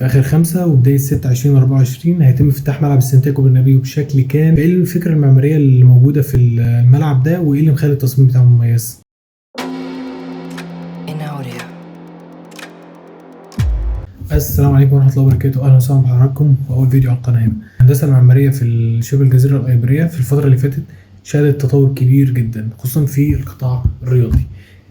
في اخر 5 وبداية 6 2024 هيتم افتتاح ملعب السانتياغو برنابيو بشكل كامل. ايه الفكرة المعمارية اللي موجودة في الملعب ده وايه اللي مخلي التصميم بتاعه مميز؟ In audio. السلام عليكم ورحمة الله وبركاته، اهلا وسهلا بحضراتكم في اول فيديو على القناة هنا. الهندسة المعمارية في شبه الجزيرة الايبيريه في الفترة اللي فاتت شهدت تطور كبير جدا، خصوصا في القطاع الرياضي.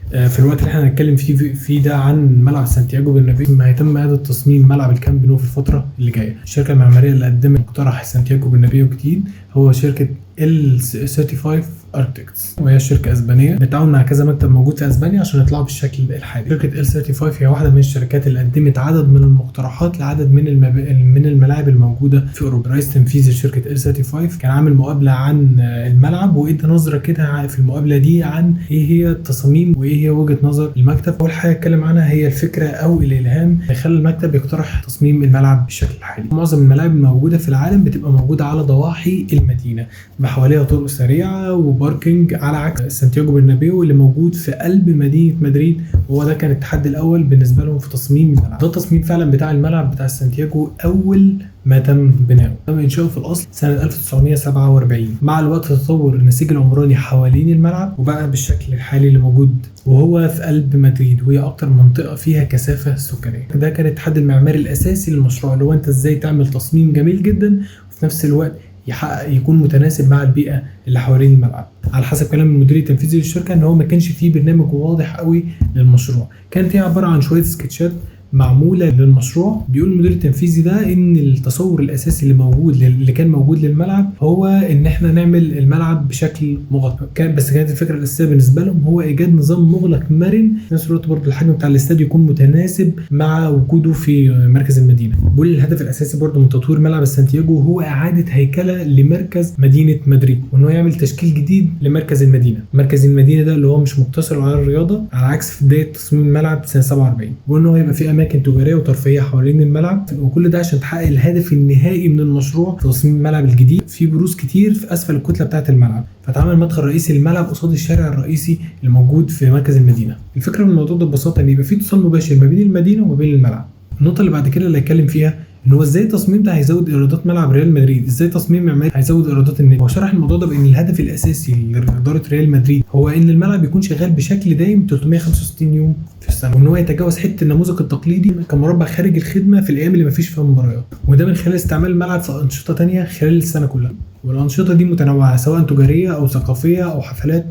في الوقت اللي احنا هنتكلم فيه ده عن ملعب سانتياغو برنابيو، ما هيتم اعاده تصميم ملعب الكامب نو في الفترة اللي جاية. الشركة المعمارية اللي قدمت مقترح سانتياغو برنابيو جديد هو شركة L35 Architects، وهي شركة اسبانية بتتعاون مع كذا مكتب موجود في اسبانيا عشان يطلعوا بالشكل الحالي. شركة L35 هي واحدة من الشركات اللي قدمت عدد من المقترحات لعدد من الملاعب الموجودة في اوروبا. رئيس تنفيذي لشركة L35 كان عامل مقابله عن الملعب وادى نظره كده في المقابلة دي عن ايه هي التصاميم وايه هي وجهه نظر المكتب. اول حاجة اتكلم عنها هي الفكرة او الالهام اللي خلى المكتب يقترح تصميم الملعب بالشكل الحالي. معظم الملاعب الموجودة في العالم بتبقى موجودة على ضواحي المدينة، بحواليها طرق سريعة و parking، على عكس سانتياغو برنابيو اللي موجود في قلب مدينة مدريد، وهو ده كان التحدي الاول بالنسبة لهم في تصميم الملعب. ده التصميم فعلا بتاع الملعب بتاع سانتياغو اول ما تم بناؤه، تم انشاؤه في الاصل سنة 1947. مع الوقت تطور النسيج العمراني حوالين الملعب وبقى بالشكل الحالي اللي موجود، وهو في قلب مدريد وهي اكتر منطقة فيها كثافة سكانية. ده كان التحدي المعماري الاساسي للمشروع، اللي هو انت ازاي تعمل تصميم جميل جدا وفي نفس الوقت يحقق يكون متناسب مع البيئة اللي حوالين الملعب. على حسب كلام المدير التنفيذي للشركة ان هو ما كانش فيه برنامج واضح قوي للمشروع، كانت هي عبارة عن شوية سكتشات معمولة للمشروع. بيقول المدير التنفيذي ده ان التصور الاساسي اللي موجود اللي كان موجود للملعب هو ان احنا نعمل الملعب بشكل مغلق، بس كانت الفكرة الاساسية بالنسبة لهم هو ايجاد نظام مغلق مرن، في نفس الوقت برضه الحجم بتاع الاستاد يكون متناسب مع وجوده في مركز المدينة. بيقول الهدف الاساسي برضه من تطوير ملعب السانتياغو هو اعاده هيكله لمركز مدينة مدريد، وان هو يعمل تشكيل جديد لمركز المدينة. مركز المدينة ده اللي هو مش مقتصر على الرياضة، على عكس في بداية تصميم الملعب سنة 47، وان هو يبقى في اماكن تجارية وترفيهيه حوالين الملعب، وكل ده عشان تحقق الهدف النهائي من المشروع في تصميم الملعب الجديد. في بروز كتير في اسفل الكتلة بتاعه الملعب، فتعمل مدخل رئيسي للملعب قصاد الشارع الرئيسي اللي موجود في مركز المدينة. الفكرة من الموضوع ده ببساطة ان يبقى في اتصال مباشر ما بين المدينة وما بين الملعب. النقطة اللي بعد كده اللي هيتكلم فيها ان هو ازاي التصميم ده هيزود ايرادات ملعب ريال مدريد، ازاي تصميم معماري هيزود ايرادات النادي. هو شرح الموضوع ده بان الهدف الاساسي لادارة ريال مدريد هو ان الملعب يكون شغال بشكل دايم 365 يوم في السنة، وان هو يتجاوز حتة النموذج التقليدي كمربع خارج الخدمة في الايام اللي ما فيش فيها مباريات، وده من خلال استعمال الملعب في انشطة تانية خلال السنة كلها. والانشطه دي متنوعة سواء تجارية او ثقافية او حفلات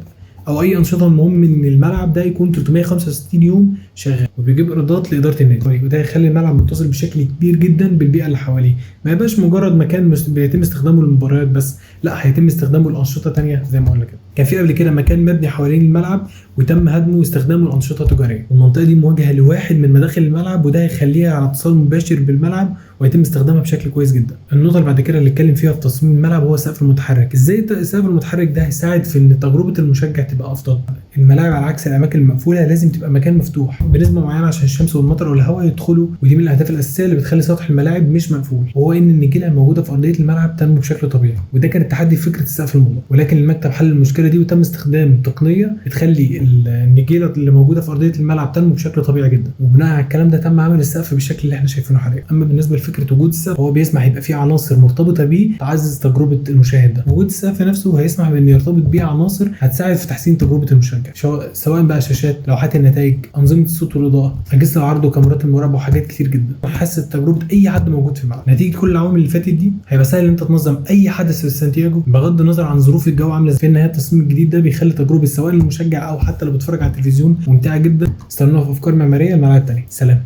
او اي انشطة. المهم ان الملعب ده يكون 365 يوم شغال وبيجيب ايرادات لادارة النادي، وده هيخلي الملعب متصل بشكل كبير جدا بالبيئة اللي حواليه، ما يبقاش مجرد مكان بيتم استخدامه للمباريات بس، لا هيتم استخدامه لانشطه تانية زي ما قلنا كده. كان في قبل كده مكان مبني حوالين الملعب وتم هدمه واستخدامه لانشطه تجارية، والمنطقة دي مواجهة لواحد من مداخل الملعب، وده هيخليها على اتصال مباشر بالملعب ويتم استخدامها بشكل كويس جدا. النقطة اللي بعد كده اللي اتكلم فيها في تصميم الملعب هو السقف المتحرك. ازاي السقف المتحرك ده هيساعد في ان تجربه المشجع تبقى افضل. الملاعب على عكس الاماكن المقفولة لازم تبقى مكان مفتوح بنسبة معينة عشان الشمس والمطر والهواء يدخلوا، ودي من الاهداف الاساسية اللي بتخلي سطح الملاعب مش مقفول، وهو ان النجيله الموجودة في ارضية الملعب تنمو بشكل طبيعي، وده كان التحدي في فكرة السقف المغلق. ولكن المكتب حل المشكلة دي وتم استخدام تقنية بتخلي النجيله اللي موجودة في ارضية الملعب تنمو بشكل طبيعي جدا، وبناء على الكلام ده تم عمل السقف بالشكل اللي احنا شايفينه حاليا. اما بالنسبة لفكرة وجود السقف هو بيسمح يبقى فيه عناصر مرتبطة بيه تعزز تجربه المشاهد ده. وجود السقف نفسه هيسمح بان يرتبط بيه عناصر هتساعد في تحسين تجربه المشجع، سواء بقى شاشات، لوحات النتائج، انظمة الصوت والاضاءة، اجهزة العرض وكاميرات المراقبة، وحاجات كتير جدا هتحسن تجربه اي حد موجود في الملعب. نتيجة كل العوامل اللي فاتت دي هيبقى سهل ان انت تنظم اي حدث في سانتياغو بغض النظر عن ظروف الجو عامله ازاي. في النهاية التصميم الجديد ده بيخلي تجربه سواء للمشجع او حتى اللي بيتفرج على التلفزيون ممتعة جدا. استنونا في افكار معمارية الملاعب التانية. سلام.